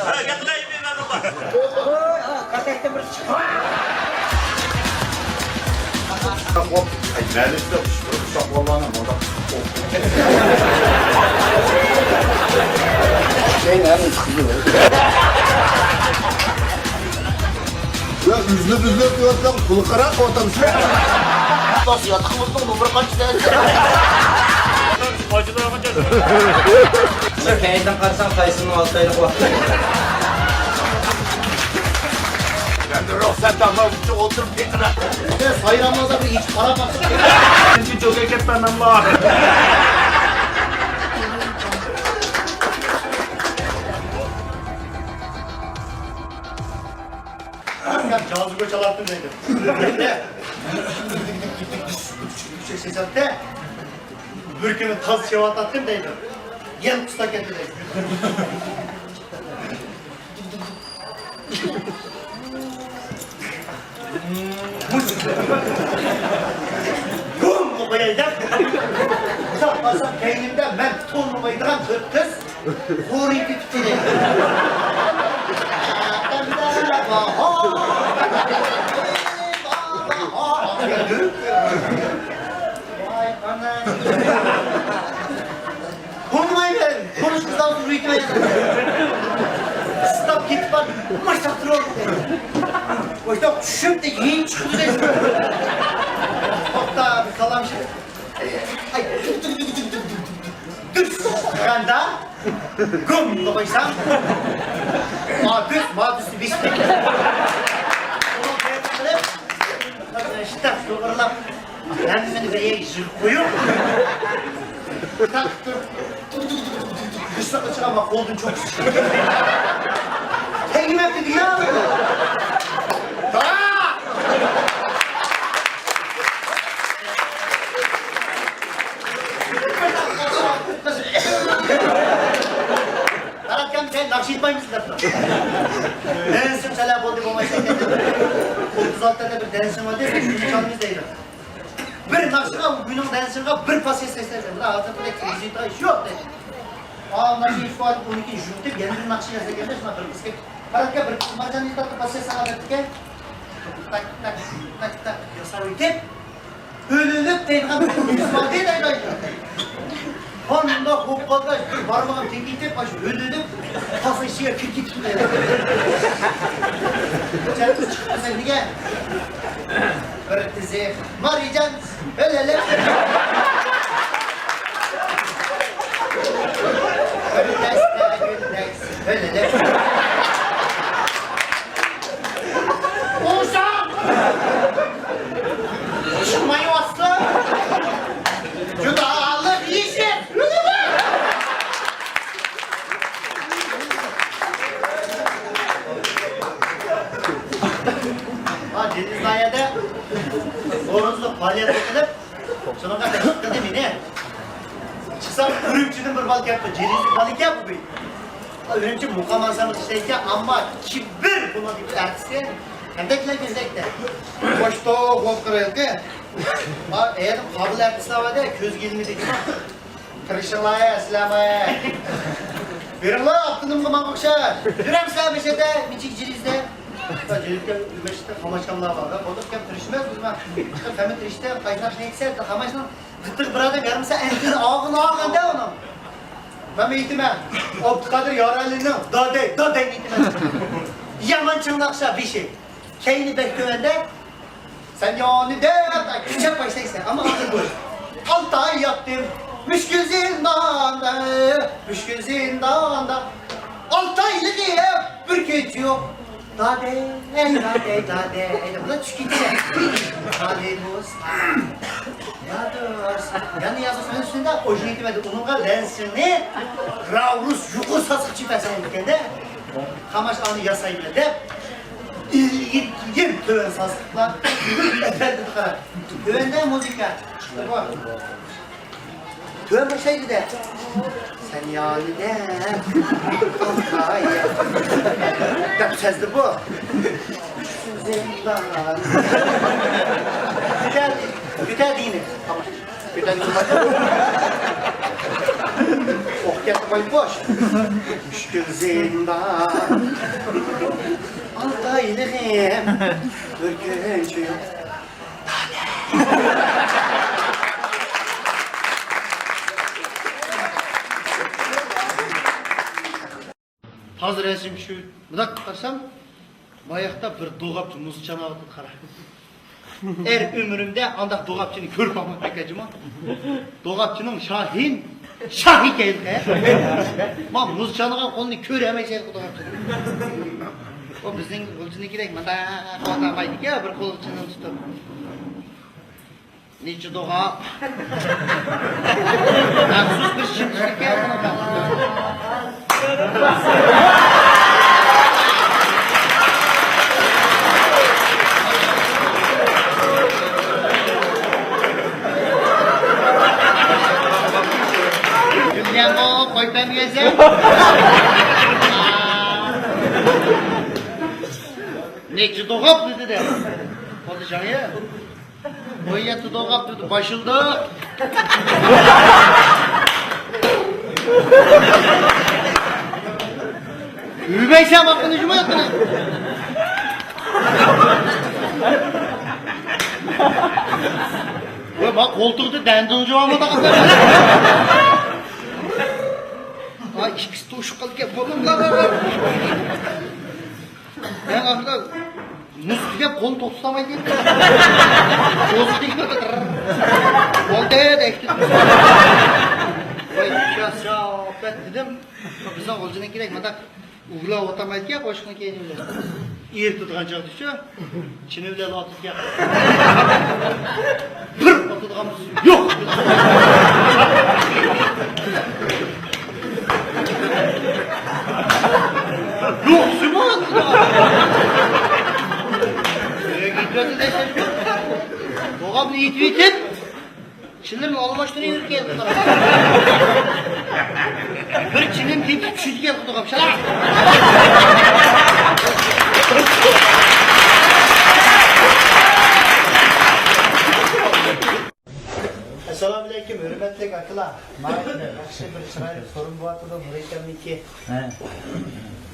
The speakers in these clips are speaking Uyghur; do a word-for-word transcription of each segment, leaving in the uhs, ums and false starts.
ھە، ياقلايمەن مەن ئۇنى. ۋوي، ئا، كاتەكتىن بىر چىقىپ. مەلىكتە ئۇششاق بالىلارنى مۇنداق. كېيىن ھەممىسى قىزىل. يا، ئۈزۈلۈپ ئۈزۈلۈپ كېلىۋاتقان قۇلىقىراق ئوتۇرسا. بس ياتىقىمىزنىڭ نومۇرى قانچە دەيسىز؟ قايسىدىن قارىساڭ، تايسوننىڭ ئالتە ئايلىق ۋاقتى. يەنە رۇخسەت ئالماي ئولتۇرۇپ كېتىمەن. سايراملاردا بىر ئىچىپ قاراپ باقسۇن. ئىككىنچى جوكەر كەتمەن مەنمۇ. جازىگە چالاتتىم دەيدۇ. سېزەتتە، بىر كۈنى تاز چېۋاتاتتىم دەيدۇ. يەنە قۇستا كەتتى دەيدۇ. گۇممۇ قوياي دەپ، ئۇزاق بارسام كەينىمدە مەن تونۇمايدىغان بىر قىز. خورىيىپ كېتىپتۇ. ۋاي ئانا. بولمايمەن. كونۇشقا زادى ئۇرۇيتىمەن. قىستاپ كېتىپ بار. ماشاق تۇرۇپ. ئويتاق چۈشۈپ دە يېيىپ چىقىدۇ دەيسىز. توختا، بىر سالام شۇ. دۈرۈس قىلغاندا گۇمنى قويسام، مادۈس، مادۈسنى بېسىپ كەتتى. ئۇنىڭ گېپىنى قىلىپ، شتاف توغرىلاپ، ھەممىنى بىر يەرگە يىغىپ قويۇپ، تاقىپ تۇرۇپ، بىر ساققا چىقارماي قولدىن چوقۇسى چىقىپ، تەگمەپتۇ دېگەن. قاراتكەن بىر ناخشا ئېيتمايمىز دەپتۇ. دەنسىڭ سەلە بولدى بولمايسەن دەپتۇ. ئوتتۇز ئالتىدا بىر دەنسىڭ بار دەپ، شۇنى چالىمىز دەيدۇ. بىر ناخشىغا، بۇنىڭ دەنسىڭغا بىر پاسسىيە سەكسەن دەيدۇ. ھازىر بۇنى كىرگۈزۈۋېتىش يوق دەيدۇ. ئا، ناخشا ئېيتىپ ئون ئىككىنچى يۇتۇپ، يەنە بىر ناخشا ياسىغاندا شۇنداق بىر قىز كېلىپ، قاراتكەن بىر قىز مارجان يېزىپ، پاسسىيە ساڭا دەپتىكەن. تاك، تاك، تاك، تاك ياساۋېتىپ، ئۆلۈلۈك دەيدىغان بىر يۈز بار دەيدۇ. قانداق بولۇپ قالغاچ، بىر بارمىقىم تېگىپ كېتىپ، ئاشۇ ئۆلۈلۈك تاسنىڭ ئىچىگە كىرىپ كېتىپتۇ. چەتكە چىقىپ سەھنىگە بىر تىزىق مارىجان ئۆلۈلۈك. بىر دەستە گۈلدەك ئۆلۈلۈك. ئوشاق! چىقمايۋاتسا، جۇدالىق يېشىل. ھا، جېنىز ناھىيەدە ئورۇنلۇق پائالىيەت قىلىپ، شۇنىڭغا تەكلىپ قىلدى مېنى. چىقسام، ئۈرۈمچىدىن بىر بالا كەپتۇ. جېنىزلىك بالا ئىكەن بۈگۈن. ئۈرۈمچى مۇقام ئانسامبىلدا ئىشلەيدىكەن، ئەمما كىبىر بۇنىڭدىكى ئەرتىسى. قانداقلار كۆزەكتە؟ باشتا بولۇپ قارايدىكەن. ھا، ئەيەردە قابىل ئەرتىسلەر بار-دە، كۆزگە ئىلمىدى. تىرىشىڭلار، سىلەرمۇ. بېرىڭلار، ئاپتونومغا ماڭا ئوخشاش. يۈرەمسىلەر مەشەدە، مىچىك جىرىزدە. جىرىزدە مەشەدە قاماشقانلار بار. بولدى ئۇكام، تىرىشىمىز، بىز مانا. چىقىپ ھەممە تىرىشتى، قايسى ناخشىنى ئېيتسا، قاماشنىڭ دىتىغا بارادەم يارىمىسا ئەنتىنى ئاغىنى ئاغاندا ئۇنىڭ. مەن ئېيتىمەن، ئابدۇقادىر يارەلىنىڭ دادەي، دادەي ئېيتىمەن. يامان چىڭ ناخشا بېشى. كەينى بەك تۆۋەندە. سەن يانى دەپ كۈچەپ باشلايسەن، ئەمما ئاندىن بۇ. ئالتە ئاي ياتتىم، مۈشكۈل زىنداندا، مۈشكۈل زىنداندا. ئالتە ئايلىق يەپ بىر كۈچ يوق. دادەي، دادەي، دادەي. بۇلار چۈشكىچە. دادەي بولسا. يا دوست. يەنە يازغا سۆزۈندە ئوژنىتىۋەردى. ئۇنىڭغا لەنسىنى راۋرۇس يۇقىرى ساسقىچە بەرسەم ئىكەندە. قاماش ئانى ياسايمەن دەپ. ئىلگىرى كېيىن تۆۋەن سازلىقلار. ئەپەندىگە قارا. تۆۋەندە مۇزىكا چىقتى بۇ. تۆۋەن باشلايدۇ دە. سەن يانىدە. دەپ سەزدى بۇ. زىندان. كۆتەردى. كۆتەردى يەنە. كۆتەردى. ئوق كەتتى بايقۇش. مۈشكۈل زىندان. ئالتايلىقىم بىر كۈنچە يوق. تازا رەسىم چۈشۈپ، مۇنداق قارىسام، باياقتا بىر دوغاپچى مۇز چاناۋاتىدۇ، قارا. ئەر ئۆمرۈمدە ئانداق دوغاپچىنى كۆرۈپ باقمىدىم، بەك ئەجىب. دوغاپچىنىڭ شاھىن، شاھى كەينىدە. ما مۇز چانىغان قولىنى كۆرەلمەيسەن، دوغاپچىنى. ئۇ بىزنىڭ غۇلجىنىڭكىدەك مۇنداق قىلالمايدىكەن، بىر قولى چىنىنى تۇتۇپ. نەچچە دوغاپ. مەخسۇس بىر شىمشىككە. كۈلگەنغۇ، قويۇپ بەرمىگەنسەن. نەچچە دوغاپ دېدى-دە. پادىشاھ يا. ئون يەتتە دوغاپ دېدى، باشلىدى. ئۆمەيسەن باققىنى جۇمۇ ياتقىنى. ۋە باق، قولتۇقتا دەندىن جۇۋامىدا قاتار. ئا، ئىككىسى توشۇپ قالدىكەن، بولۇڭلار. مەن ئاخىرىدا مۇز دېگەن قولنى توختىتالمايدىكەن. بولدى دەيتتى. ۋاي، كاساپەت دېدىم. بىزنىڭ غۇلجىنىڭكىدەك مۇنداق ئۇۋىلاۋاتالمايدىكەن، قوشۇقنىڭ كەينى بىلەن. ئېرىتىدىغان چاغدا شۇ. چىنە بىلەن ئاتىدىكەن. بىر ئاتىدىغان بولسا يوق. يوق، شۇمۇ ئاتىدىغان. دوغاپنى ئېتىۋېتىپ، چىنىلىرىنى ئالماشتۇرۇۋېرىدىكەن. بىر چىنىنى تېپىپ چۈشىدىكەن، قۇدۇقام شالا. ئەسسالامۇئەلەيكۇم، ھۆرمەتلىك ئاكىلار. ناھايىتى ياخشى بىر چىرايلىق سورۇن بولۇۋاتىدۇ، نۇرى ئاكامنىڭكى. ھە.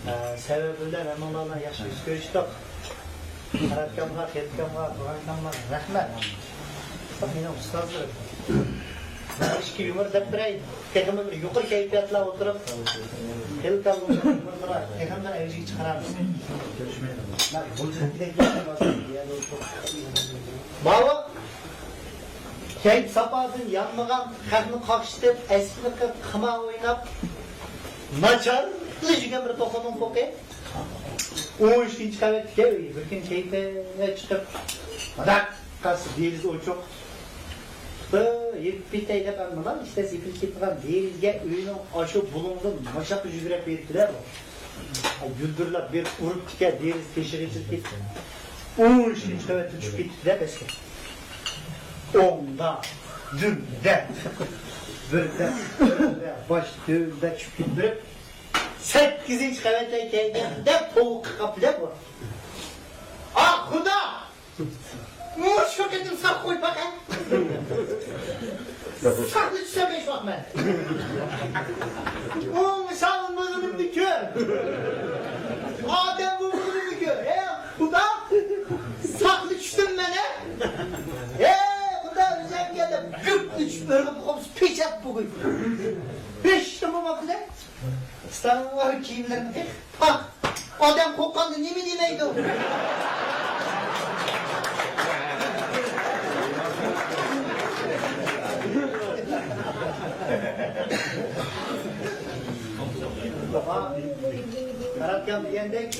ئە، سەۋەبى بىلەن ھەممىڭلار بىلەن ياخشى يۈز كۆرۈشتۇق. قاراتكامغا، خېلىتكامغا، تۇغانكامغا رەھمەت. مېنىڭ ئۇستازلىرىم. مەن ئىككى يۇمۇر دەپ بېرەي. تېخىمۇ بىر يۇقىرى كەيپىياتلا ئولتۇرۇپ، خېلىتكامنىڭ يۇمۇرلىرى تېخىمۇ بىر ئەۋجىگە چىقىرارمىز. ماۋۇ كەيپ ساپادىن يانمىغان، خەقنى قاقشىتىپ، ئەسكىنى قىلىپ، قىمار ئويناپ، ناچارلا يۈرگەن بىر توخۇنىڭ پوقى. ئون ئۈچىنچى قەۋەتتىكەن ئۆيى. بىر كۈنى كەيپى چىقىپ، مۇنداق قارىسا، دېرىزە ئوچۇق. يېپىپ كېتەي دەپ، مانا ئىشتە يېپىلىپ كېتىدىغان دېرىزىگە ئۆينىڭ ئاشۇ بۇلۇڭىدىن ماشاققا يۈگۈرۈپ بېرىپتۇ-دە بۇ. گۈلدۈرلەپ بېرىپ ئۇرۇپتىكەن، دېرىزە تېشىغا ئېچىلىپ كېتىپ، ئون ئۈچىنچى قەۋەتتىن چۈشۈپ كېتىپتۇ-دە پەسكە. ئوڭدا، دۈمدە، بىردە، تۆتتە، باش تۆۋىنىدە چۈشۈپ كېتىپ بېرىپ، سەككىزىنچى قەۋەتكە كەلگەندە پوۋ قاپتۇ-دە بۇ. ئا، خۇدا! مۇشۇ قېتىم ساق قوي پەقەت. ساقنى چۈشەنمەي شۇ مەن. ئوڭشالمىغىنىمنى كۆر. ئادەم بولمىغىنىمنى كۆر. ئە، خۇدا! ساقنى چۈشتۈم مەن، ھە؟ ئە، خۇدا، ئۆزۈڭگە دەپ گۈپنى چۈشۈپ ئۆرۈپ قوپسا پېچەت بۈگۈن. بېشىم بولماپتۇ-دە. ئۇستام كىيىملىرىنى تېخى پاك. ئادەم قورققاندا نېمە دېمەيدۇ؟ قاراتكان دېگەندەك،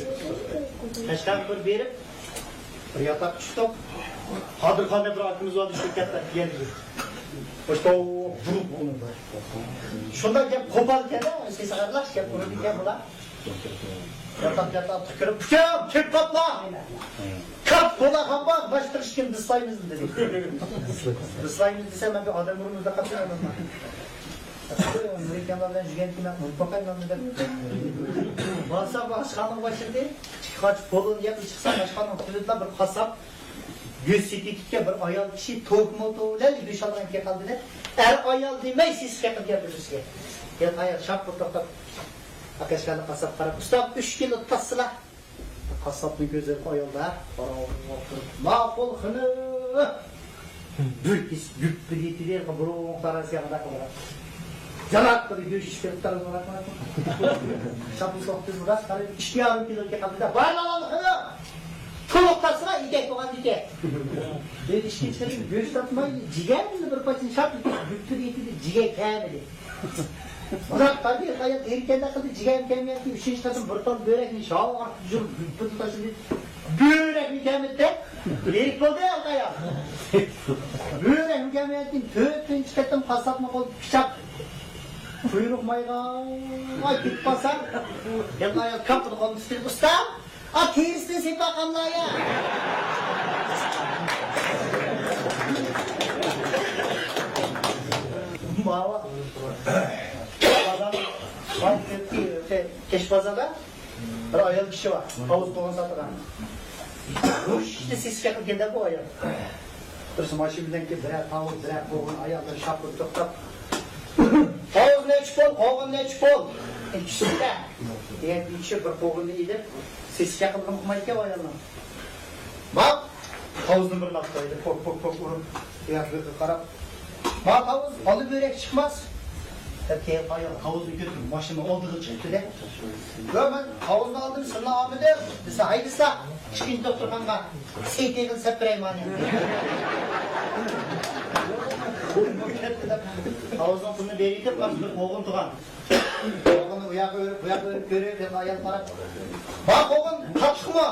قەشقەرگە بىر بېرىپ، بىر ياتاققا چۈشتۇق. قادىرخان دەپ بىر ئاكىمىز بار ئىدى، شىركەتتە دېگەن ئىدى. مۇشۇ بۇرۇق ئۇنىڭدا. شۇنداق گەپ قوپالكەن-دە، سېسىق ئارىلاش گەپ ئۇرىدىكەن بۇلار. ياتاق ياتاققا كىرىپ، ئۇكام، كېلىپ قاپلا! كاپ بولا خاپا، ناشتىرىشكىن دىسلايمىز دېدى. دىسلايمىز دېسە، مەن بىر ئادەم ئۇرۇمىز دەپ قاپتىمەن. نۇرىكەملەر بىلەن يۈرگەنكى مەن ئۇرۇپ باقايمەن دەپ. بارسا بۇ ئاشخانىغا باشلىدى. ئىككى قاچا پولۇن يەپ چىقسا، ئاشخانىنىڭ تۈۋىدىلا بىر قاسساپ. گۆش سېتىۋېتىپتىكەن بىر ئايال كىشى، توك موتو بىلەن گۆش ئالغان كېلىپ قالدى-دە، ئەر ئايال دېمەي سېسىق چېقىپ گەپلىشىشكە. يەنە ئايال شاپ بولۇپ توختاپ، قەشقەرلىك قاسساپقا قاراپ، «ئۇستام، ئۈچ كىلو تاسسىلا.» قاسساپنىڭ كۆزلىرى ئايالدا قاراپ تۇرۇپ، «ماقۇل خېنىم.» بىر كېسىپ گۈپپىدە يېتىدۇ، بۇرۇنقى تارازىگە قانداق قىلىدۇ؟ جاناب، بىر گۆش ئىچىپ كېلىپ تارازىغا قاراپ، شاپىل سوقتى، بىراز قاراپ، ئىككى يارىم كىلو كېلىپ قالدى-دە، «بار، مانا خېنىم.» تولۇق تاسسىلا، ئېتەك بولغان ئىكەن. مەن ئىشكە چىقىپ گۆش تارتماي، جىگەرنى بىر پارچىنى شاپ، گۈپپىدە يېتىدۇ، جىگەر كەمىدى. بىراق، قانداق ئايال ئېركەندە قىلدى، جىگەرمۇ كەلمەيتتى، ئۈچىنچى قېتىم بىر تال بۆرەكنى شاۋاق جۇر گۈپپىدە تاشلىدى. بۆرەكمۇ كەلمەيتتى. ئېرىك بولدى ئايال. بۆرەكمۇ كەلمەيتتى، تۆتىنچى قېتىم قاسساپنى قولىدا پىچاق. قۇيرۇق مايغا كېتىپ قالسا، يەنە ئايال كاپپىدە قولىنى تۇتۇپ، «ئۇستام!» ئا، تېرىسىدىن سېپاقاملا يا. ماۋۇ بازار، كەچ بازاردا بىر ئايال كىشى بار، تاۋۇز قوغۇن ساتىدىغان. بۇ ئىشتا سېسىق چېقىپ كەلدى بۇ ئايال. بىرسى ماشىنا بىلەن كېلىپ، بىرەر تاۋۇز، بىرەر قوغۇن، ئاياللار شاپپىدە توختاپ. «تاۋۇز نەچچە پۇل، قوغۇن نەچچە پۇل؟» «ئىككى يۈز تەڭ» دېگەن كىشى بىر قوغۇننى ئېلىپ، سېسىق چېقىپ قىلمايدىكەن ئايالنىڭ. ماق تاۋۇزنى بىر ئاپ قويدى، پوك، پوك، پوك ئۇرۇپ، ئۇياق بۇياققا قاراپ، «ما تاۋۇز، ئالا بۆرەك چىقماس» دەپ كېيىن ئايال تاۋۇزنى كۆتۈرۈپ ماشىنا ئالدىغا چىقتى-دە، «يا، مەن تاۋۇزنى ئالدىم، سىلىنى ئالمىدىم» دېسە، «ھەيدىسە، ئىككىنچى دوختۇرخانىغا سېيىت ئېغىلنى سەپ بېرەي مانا.» تاۋۇزنىڭ پۇلىنى بېرىۋېتىپ، مانا بىر قوغۇن تۇغان. قوغۇننى ئۇ ياققا ئۆرۈپ، بۇ ياققا ئۆرۈپ كۆرۈپ، يەنە ئايال قاراپ، «ما قوغۇن، تاتلىقمۇ؟»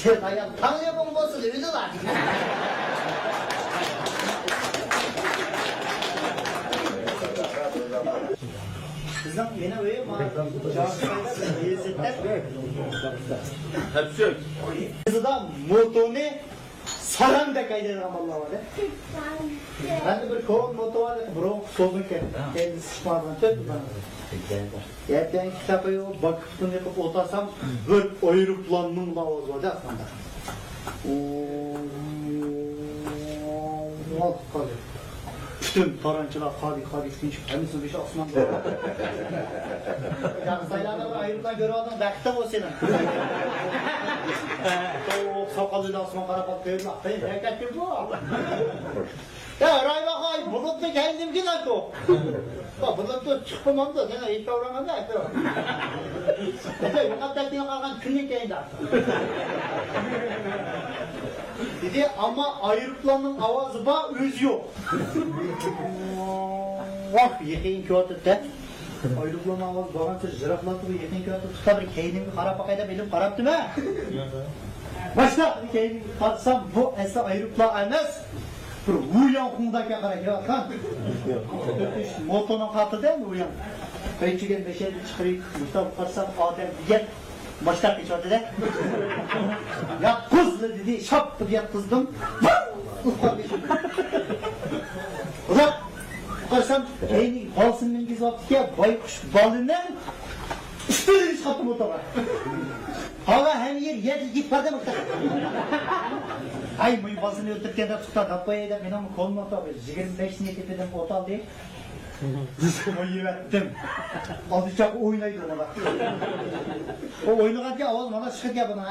«سېنىڭ ئايال تاڭ يېپىڭ بولسۇن، ئۆزۈلا.» بىزنىڭ، مېنىڭ ئۆيۈم، يېزىدا موتونى ساراڭدەك ھەيدەيدىغان بالىلار بار-دە. مەندە بىر كونا موتو بار، بۇرۇنقى سولدىكى. كەينىدىن سىقماغان تۆت دانە. يەتتە كىتاب قويۇپ، باكىپتىن يېقىپ ئولتۇرسام، بىر ئايروپىلاننىڭ ئاۋازى بار-دە، ئاسماندا. پۈتۈن تارانچىلار خالىي، خالىي، تىنچ، ھەممىسىنىڭ بېشى ئاسماندا. ياقسايلاردا بىر ئايروپىلان كۆرۈۋالدىڭ، بەختىڭ بولسۇن سېنىڭ. ساقاللىرى ئاسمانغا قاراپ قېرىپ، «ئەي، بەرىكەتكە بۇ.» يا، رايباقاي، بۇلۇتنى كەينىدىن كېلەتتۇ. بۇلۇتنى چىقىپ بولمامدۇ، سېنىڭ ھېچ ئورۇنۇڭدا. يوقاپ كەتكىنى قالغان كۈننىڭ كەينىدە. دېدى، ئەمما ئايروپىلاننىڭ ئاۋازى بار، ئۆزى يوق. ۋاھ، يېقىن كېلىۋاتىدۇ-دە. ئايروپىلاننىڭ ئاۋازى بارغانچە يىراقلاپ تۇرۇپ، يېقىن كېلىۋاتىدۇ. توختاپ بىر كەينىمگە قاراپ باقاي دەپ ئېلىپ قاراپتىمەن. باشلاپ كەينىمگە قارىسام، بۇ ئەسلى ئايروپىلان ئەمەس. بىر ۋۇياڭ خۇڭداكەن قاراپ كېلىۋاتقان. موتونىڭ قاتىدە ۋۇياڭ. ئۆيچىگەن بەشەينى چىقىرىپ، مۇشتاق قارىسام، ئادەم دېگەن ماشىنا قېچىۋاتىدۇ. ياتقۇز دېدى، شاپپىدە ياتقۇزدۇم. ئۇلۇغ قارىسام، كەينىگە بالىسىنى مىنگۈزۈۋاپتىكەن، بايقۇش بالىنىڭ ئۈستىدىن چىقىپتۇ موتورغا. ھاۋا ھەممە يەر يەرلىك يېتىپ بارىدۇ. ھەي، مۇشۇ بالىسىنى ئۆلتۈرگەندە توختاپ قوياي دەپ، مېنىڭ كونا موتور يىگىرمە بەشنى تېپىدىم، ئوت ئالدى. قويۇۋەتتىم. ئازچە ئوينايدۇ ئۇنىڭغا. ئۇ ئوينىغانكەن، ئاۋاز مانا چىقىدىكەن بۇنىڭ.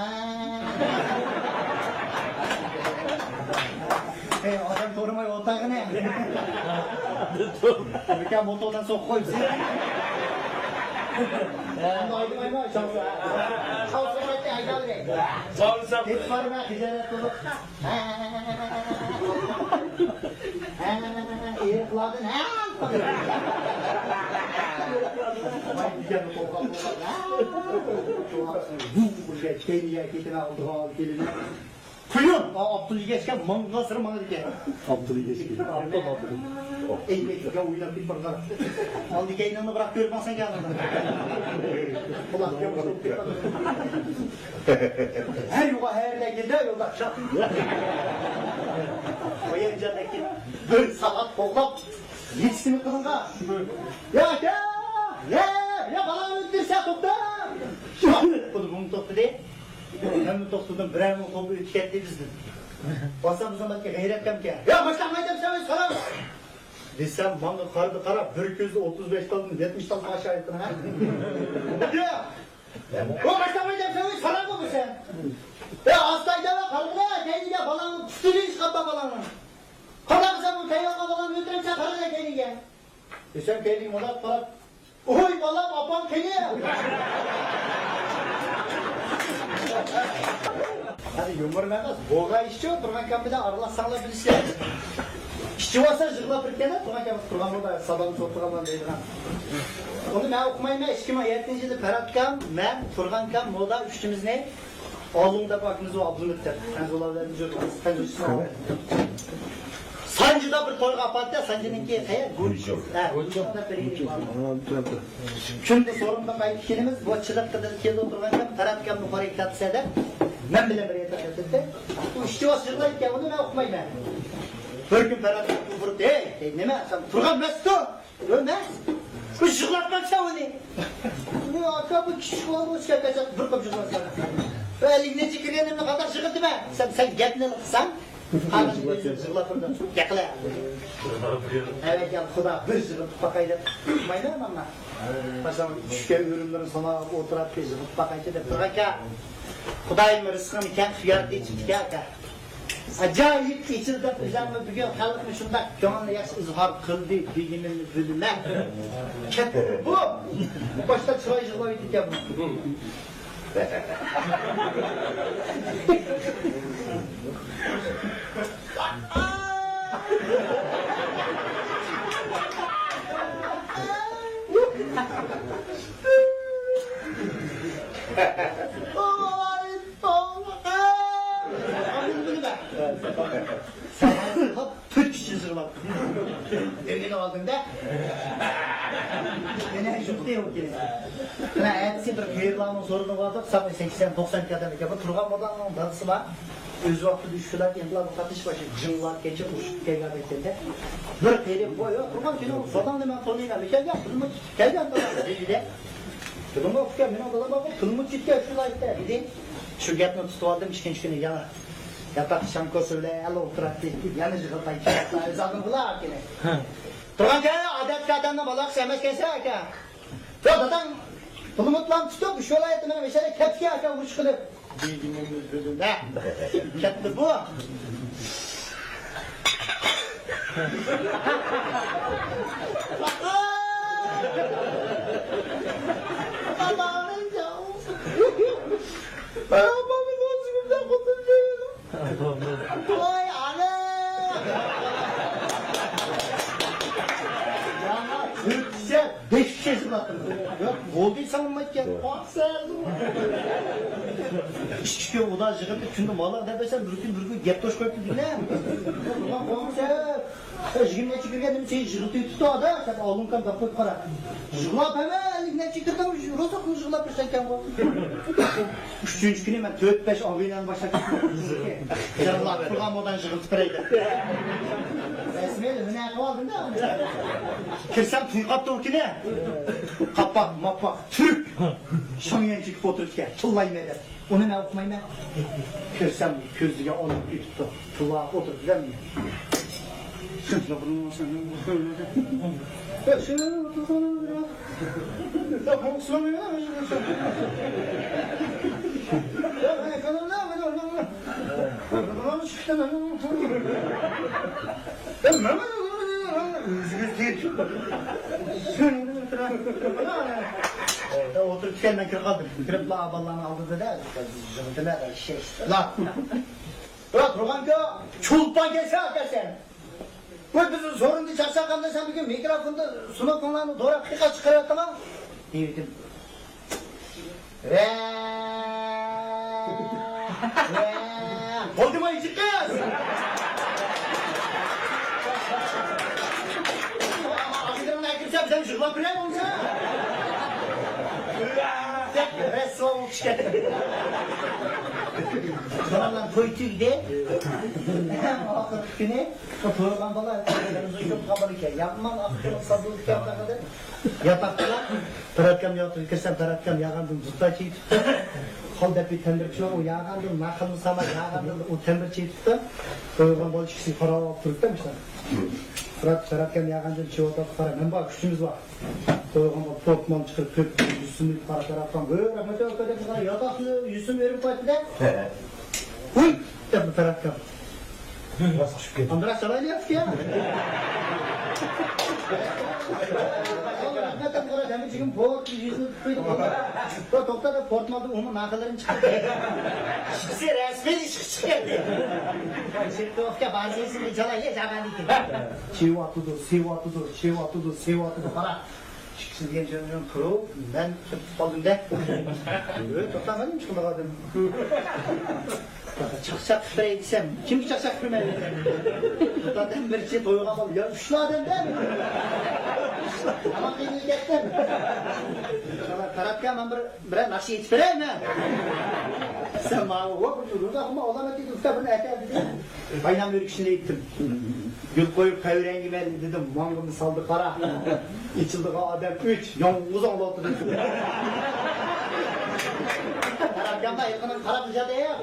ئەي، ئادەم تۇرماي ئولتۇرغىنى. بىكار موتوردىن سوقۇپ قويۇپسىز. ئەمدى ھايدىمايمۇ؟ چالسا. چالسا ھايداۋېرەي. چالسا. ھېچ بارماي خىجالەت بولۇپ. ھە، ھە، ئېرىقلاردىن، ھە. ۋاي، دېگەننى قوغلاپ، قوغلاپ، ھە. بۇ بىرگە كەينىگە كېتىمەن، ئالدىغا ئالدى كېلىمەن. قۇيۇن! ئا، ئابدۇللا يەشكە ماڭغانسېرى ماڭىدىكەن. ئابدۇللا يەشكە. ئابدۇل، ئابدۇل. ئەي، ئەي، يا ئويناپ كېتىپ بارغان. ئالدى كەينىڭنى بىراق كۆرۈپ ماڭسەن يا. قۇلاق يامغۇر بولۇپ كېتىپ. ھەر يوغا ھەرلەرگىدە يولداش. قويۇنجاندەك بىر سائەت قوغلاپ، يېتىشسىمۇ قىلىنغا. يا ئاكا! يا، يا بالا ئۆلتۈرسە توختا! بۇ مۇڭ توختىدى. مەنمۇ توختىدىم، بىرەر مۇڭ قوپ ئۆتۈپ كەتتى بىزدىن. باسام بىزنىڭ بەلكى غەيرەتكەمكەن. يا، باشلانماي دەپ سەن سوراڭ! دېسەم، ماڭا قارىدى قارا، بىر كۆزى ئوتتۇز بەش تالدىن يەتمىش تال قاش ئايتىڭ، ھە؟ يا! ئۇ باشلانماي دەپ سەن سوراڭغۇ بۇ سەن! يا، ئاستايدا ۋە قارىغىلە، كەينىگە بالاڭنىڭ پۇتىنى چىقارتما بالاڭنىڭ! قانداق قىلسام بۇ تەيۋانغا بالامنى ئۆتۈرەمسەن، قارىغىلە كەينىگە! دېسەم، كەينىگە مۇنداق قاراپ، ۋوي بالام، ئاپاڭ قېنى؟ قېنى يۇمۇر ئەمەس، بولغان ئىشچۇ، تۇرغان كامپىدا ئارىلاشساڭلار بىلىشكەن. ئىچىۋالسا يىغلاپ بىر كەلە، تۇرغان كامپىدا سادام سوتىغانلار دەيدىغان. ئۇنى مەن ئۇقمايمەن، ئىككى مىڭ يەتتىنچى يىلى پەرھات كام، مەن، تۇرغان كام، مودا ئۈچىمىزنى ئالۇڭ دەپ ئاكىمىز ئابدۇمۇت دەپ، سەنزۇلار بىلەن جۈر، سەنزۇ ئىسمى. سانجىدا بىر تويغا ئاپاردى، سانجىنىڭكى قەيەر؟ گۇنچۇڭ. ھە، گۇنچۇڭ دەپ بىر يىگىت بار. كۈندە سورۇندا قايتىپ كېلىمىز، بۇ چىلىققىدىن كېلىپ ئولتۇرغان كەم، تەرەت كەمنى قورۇيۇپ كەتسە دەپ، مەن بىلەن بىر يەردە ئولتۇردى. ئۇ ئىشچى باش يىغلايدىكەن، ئۇنى مەن ئۇقمايمەن. بىر كۈن پەرھات ئۇ بۇرۇپ، ھەي، ھەي، نېمە، سەن تۇرغان ئەمەستۇ؟ يوق، ئەمەس. بۇ يىغلاتماقچى ئۇنى. ئۇنى ئاكا، بۇ كىچىك بالىغا ئوخشاپ كەتسەڭ، بىر قوپ يىغلاتساڭ. ئەللىك نەچچە كىرگەننى قانداق يىغلىتىمەن؟ سەن، سەن گەپنى قىلساڭ، قاغىز يىغلاپ تۇرىدۇ. گەپلە. ئەۋەتكەن خۇدا بىر يىغلىتىپ باقاي دەپ، ئۇقمايمەن مانا. باشلام چۈشكەن ئۆرۈملىرىنى ساناپ ئولتۇراتتى، يىغلىتىپ باقايچۇ دەپ تۇرغانكەن. خۇدايىم رىزقىڭنى كەڭ، خىيار ئېچىپتىكەن ئاكا. ئاجايىپ ئېچىل دەپ ئۆزەڭمۇ بۈگۈن خەلقنى شۇنداق كۆڭلىنى ياخشى ئىزھار قىلدى دېگىنىمنى بىلىمەن. كەتتى بۇ. باشتا چىراي يىغلايدىكەن بۇ. تۆت كىشى يىغلاپ ئۆگىنىپ ئالدىڭ-دە. يەنە يۇقتى ئۇ كېلىپ. مانا ئەتىسى بىر قېرىلارنىڭ سورۇنىغا باردۇق، ساقى سەكسەن، توقسان ئادەم ئىكەن. بۇ تۇرغان مودانىڭ دادىسى بار. ئۆز ۋاقتىدا ئۈچ ۋىلايەت ئىنقىلابىغا قاتنىشىپ، باشلىق جىڭلار كەچۈرۈپ ئۇرۇشۇپ كەلگەن ئىكەن-دە. بىر قېرى، ۋاي، ۋاي، تۇرغان كۈنى موداڭنى مەن تونۇيمەن. كەلگەن، پۇلمۇ كەلگەن، دېدى. پۇلمۇ ئۇكا، مېنىڭ بالام بار، پۇلمۇ كېتكەن شۇ ۋىلايەتتە، دېدى. شۇ گەپنى تۇتۇۋالدىم، ئىككىنچى كۈنى يەنە ياتاق شامكوسى بىلەن ئەللا ئولتۇراتتى. يەنە يىغىلتاي، ئۆز ئالدىڭغىلا كېلە. تۇرغان ئاكا، ئادەتتىكى ئادەمنىڭ بالاقىسى ئەمەسكەنسەن ئاكا. يا داداڭ پۇلمۇتلارنى تۇتۇپ، شۇ ۋىلايەتتە مېنىڭ مەشەدە كەپكە ئاكا ئۇرۇش قىلىپ. دېگىنىمنى بىلدىم-دە. كەتتى بۇ. ۋاي ئانا! ياڭا تۆت كىشى، بەش كىشى يىغلاپ تۇرىدۇ. ياق، بولدى، سالمايدىكەن. قاقسەن. ئىككى كۈن ئۇدا يىغىلىپ، كۈندە مالاق دەپ بەرسەم، بىر كۈن، بىر كۈن گەپ توشۇپ قويۇپتۇ دېگىنە. قاقسەن. يىگىرمە نەچچە كىرگەن نېمە سېنى يىغلىتىۋېتىپتۇ ئادا، سەن ئالۇڭكان دەپ قويۇپ قارا. يىغلاپ ھەممە ئەللىك نەچچە كىردىڭ، روزا قىلىپ يىغلاپ بېرىسەنكەن بۇ. ئۈچىنچى كۈنى مەن تۆت بەش ئاغىنەنى باشلاپ كەتتىم. يىغلاپ تۇرغان مودانى يىغلىتىپ بېرەي دەپ. رەسمىي ھۈنەر قىلىۋالدىم-دە. كىرسەم تۇيۇقاپتۇ ئۇ كۈنى. قاپاق، ماپاق، تۈرك. شاڭيەن چېكىپ ئولتۇرۇپتىكەن، تىللايمەن دەپ. ئۇنى مەن ئۇقمايمەن. كىرسەم، كۆزىگە ئالمىش ئۆتۈپتۇ. تىللاپ ئولتۇرۇپتۇ دە مېنى. ئۆزىگە تېگىپ. ئولتۇرۇپ كەلمەي كىرىپ قالدىم. كىرىپلا بالىلارنىڭ ئالدىدا-دە، يىغدىلا، شەش. لا. بىراق، تۇرغانكا، چولپان كەلسە ئاكا سەن. ۋاي، بىز سورۇندا چاقچاق قىلغاندا سەن بۈگۈن مىكروفوندا سۇنۇقۇڭلارنى دوراپ قىيقاس چىقىرىۋاتىمەن. دېيىۋېتىم. ۋە، ۋە. بولدىمۇ، ئىجىق قىز؟ ئاغزىڭنى ئەكىرسەم، سەن يىغلاپ بېرەي بولسا. ۋە، دەپ، رەسۋا بولۇپ چىقتى. بالىلار توي تۈگىدى. ئەڭ ئاخىرقى كۈنى بۇ تۇرغان بالا تېلېۋىزور كۆرۈپ قالغان ئىكەن. يامان ئاققىنىپ سازلىدىكەن تاغىدىن. ياتاقتا پەرھاتكام ياتىقىغا كىرسەم، پەرھاتكام ياغاندىن دۇتاچ يېتىپتۇ. دەپ بىر تەمبىرچى بار، ئۇ ياغاندىن ناخىلنى ساما ياغاندىن ئۇ تەمبىرچى ئېيتىپتۇ. قويغان بالا ئىككىسى قاراپ تۇرۇپتۇ مۇشۇنداق. تۇرات تەرەتكەم ياغاندىن چىۋاتاتتى قارا، مەن بار كۈچىمىز بار. قويغان بالا پورتمال چىقىرىپ كۆپ يۈسۈمنى قارا تەرەتكەم، ھۆ رەھمەت ياق دەپ قارا ياتاقنى يۈسۈم ئېرىپ قايتتى-دە. ھۇي دەپ تەرەتكەم. ئاندىراش چالايلى ياتتى يا. رەھمەت دەپ قارا دەمىچىكىم پورت يۈسۈم توختادا پورتمالدا ئۇمۇ ناخىلىرىنى چىقىرىپ كەتتى. ئىككىسى رەسمىي ئىشقا چىقىپ كەتتى. شېرتوفكا بارسىسىنى جالاي يا جاغاندىكىن. چېۋاتىدۇ، سېۋاتىدۇ، چېۋاتىدۇ، سېۋاتىدۇ. قارا. ئىككىسى دېگەن جايىدىن تۇرۇپ، مەن تۇتۇپ قالدىم-دە. ئۆي توختاڭ، مەن نېمە قىلغان ئادەم؟ چاقچاق قىلىپ بېرەي دېسەم، كىمگە چاقچاق قىلماي بېرىمەن؟ دادام بىرچە تويغان بالا، يا ئۈچلا ئادەم-دە. ئامان قىينىلىپ كەتتىم. قاراتكا مەن بىر بىرەر ناخشا ئېيتىپ بېرەيمەن. سەن ماڭا ۋاق ئۇچۇردۇڭ، ئەمما ئالامەت ئېيتىپ بىرنى ئەتە دېدى. بايرام ئۆرۈكىشىنى ئېيتتىم. گۈل قويۇپ قەۋرەڭگە مەن دېدىم، ماڭغىمنى سالدى قارا. ئېچىلىدىغان ئادەم ئۈچ، يالغۇز ئاڭلاۋاتىدۇ. قاراپ ياندا يېقىنىڭ قاراپ نىشانى يوق.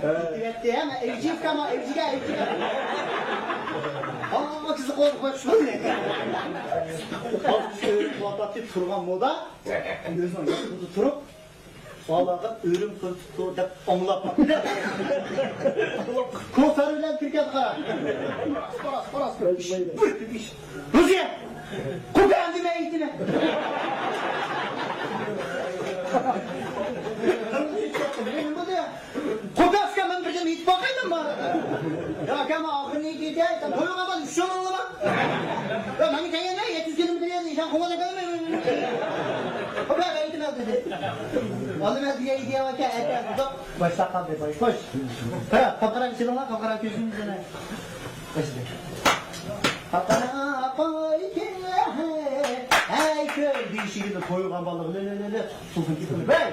كېتىۋەتتى، ھەممە ئەۋجىكە، ئەۋجىكە، ئەۋجىكە. ئاڭغا كىزى قويۇپ قويۇش بولدى. ئۆرۈپ تۇرغان مودا، ئۆزىنىڭ ياقىدا تۇرۇپ، بالىغا ئۆرۈم قىلىپ تۇر دەپ ئاڭلاپ. كوسار بىلەن كىرگەن قارا. روزىيە! قوپە ئەمدى مەن ئېيتىمەن. نېمە بولدى؟ قوپە ئۇكا، مەن بىردەم ئېيتىپ باقايدىمما؟ يا ئاكا، مەن ئاخىرىنى ئېيتاي، سەن تويۇڭغا بار، شۇنى ئاڭلىما. يا ماڭا دېگەندە يەتتە يۈز كىلومېتىر يەردە ئىشان قوغلاپ كەلمەي. قوپە ئەيتىمەن دېدى. ئالدىم ئەزگە ئىدىيە ئاكا، ئەتە بۇزاق. باشلاپ قالدى، باي، خوش. قارا، قاپقارا چىلىڭلار، قاپقارا كۆزۈڭلارنى. قاپقارا قوي كېلە، ھەي كۆر دېيىشىگە قويغان بالىغا لە، لە، لە، لە، تۇتۇلسۇن كېتىدۇ. ھەي!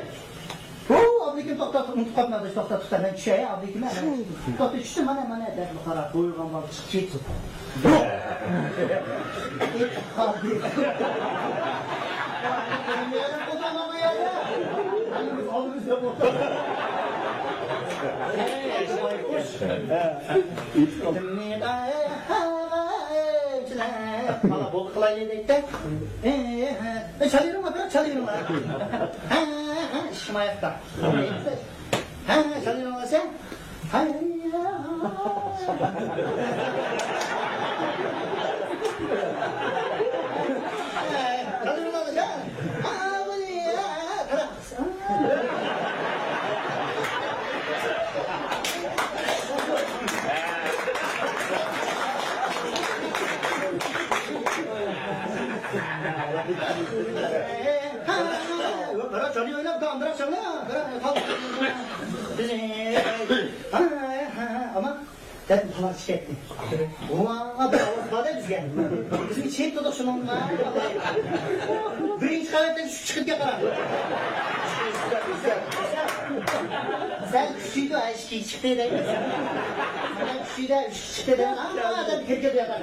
ھو، ئابلىكىم توختا، ئۇنتۇپ قاپتىمەن، توختا، توختا، مەن چۈشەي، ئابلىكىم، توختا، چۈشتۈم، مانا، مانا، دەپ قارا، قويغان بالا چىقىپ كېتىپ. مانا بولدى قىلايلى دەيتتى. ئە، چالىۋېرىڭلار، بىراق چالىۋېرىڭلار. ھە، ھە، ھە، ئىشىم ئاياقتا. ھە، ھە، سەن نېمە قىلىسەن؟ ھەي، ھەي، ھەي. سەن نېمە قىلىسەن؟ ھە، بۇنى، ھە، ھە، قاراڭ. ھە، ھە، ھە، ھە. قارا، جانى ئويناپ، ئاندىراق چاغلا. قارا، قال. ھە، ھە، ھە، ئامان. دەپ خالاس كەتتى. ۋاڭ دەپ ئاۋاز بار-دە بىزگە. بىزمۇ چېتىدۇق شۇنىڭغا. بىرىنچى قەۋەتتىن چۈشۈپ چىقىدىكەن، قارا. سەل كۈچىيدۇ، ھە، ئىككى چىقتى دەيمىز. سەل كۈچىيدۇ، ئىككى چىقتى دەيمىز. ھەممە ئادەم كىرگەن بۇ ياققا.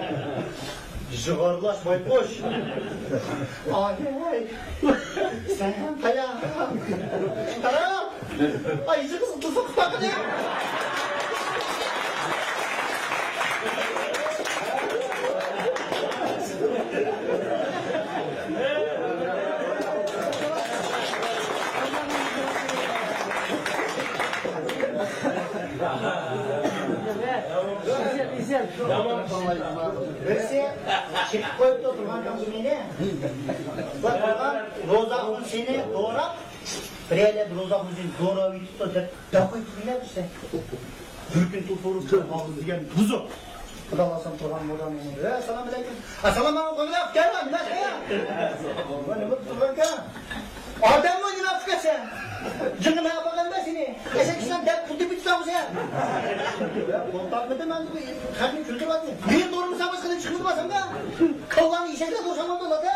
جىغارلاش بايقۇش. ئاي، سەن قايا؟ قارا. ئاي، يىغىز قىزىق باقىدۇ. بىرسى چېقىپ قويۇپتۇ تۇرغان كامزۇلىنى. بىر تۇرغان روزا خۇنسىنى دوراپ، بىرەيلەن روزا خۇنسىنى دوراپ ئۆتۈپتۇ دەپ دەپ قويۇپتۇ بىلەن بىرسى. بىر كۈن تۇرۇپ، بىر ھالسىز دېگەن بۇزۇق. خۇدا خالىسام تۇرغان مودا مېنى. ئەسسالامۇ ئەلەيكۇم. ئەسسالامۇ ئەلەيكۇم. كەل، نېمە قىلىسەن؟ نېمە تۇرغانكەن؟ ئادەممۇ نېمە قىلىسەن؟ جىڭغا نېمە قىلغان بەر سېنى؟ ئەشەك ئىشلار دەپ پۇل تېپىپ تۇرامسەن؟ قول تارتمىدىم مەن، خەقنى كۈلدۈرۈۋاتىمەن. مېنى دورىمىساڭ باشقىنى چىقمىدى بارساڭدا. كاللاڭنى ئېشەكلەر دورىساڭ بولىدۇ.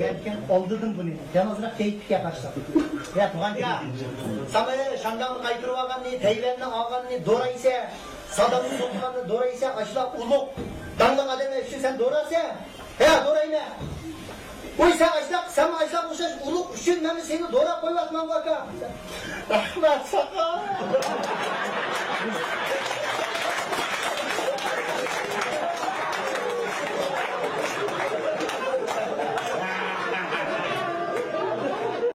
يەنكىن ئالدىدىم بۇنى. يالغۇزراق كەيپىككە قارىساق. يا تۇغانكا، ساڭا شاڭگاڭنى قايتۇرۇۋالغاننى، تەيۋەننى ئالغاننى دورايسەن. سادامنى سوققاننى دورايسەن، ئاشۇلار ئۇلۇغ، داڭلىق ئادەملەر ئۈچۈن سەن دورارسەن. ھە، دورايمەن. ۋوي، سەن ئاجداق، سەن ئاجداق ئوخشاش ئۇرۇق ئۈچۈن مەن سېنى دوراپ قويۇۋاتمامغۇ، ئاكا. رەھمەت ساڭا.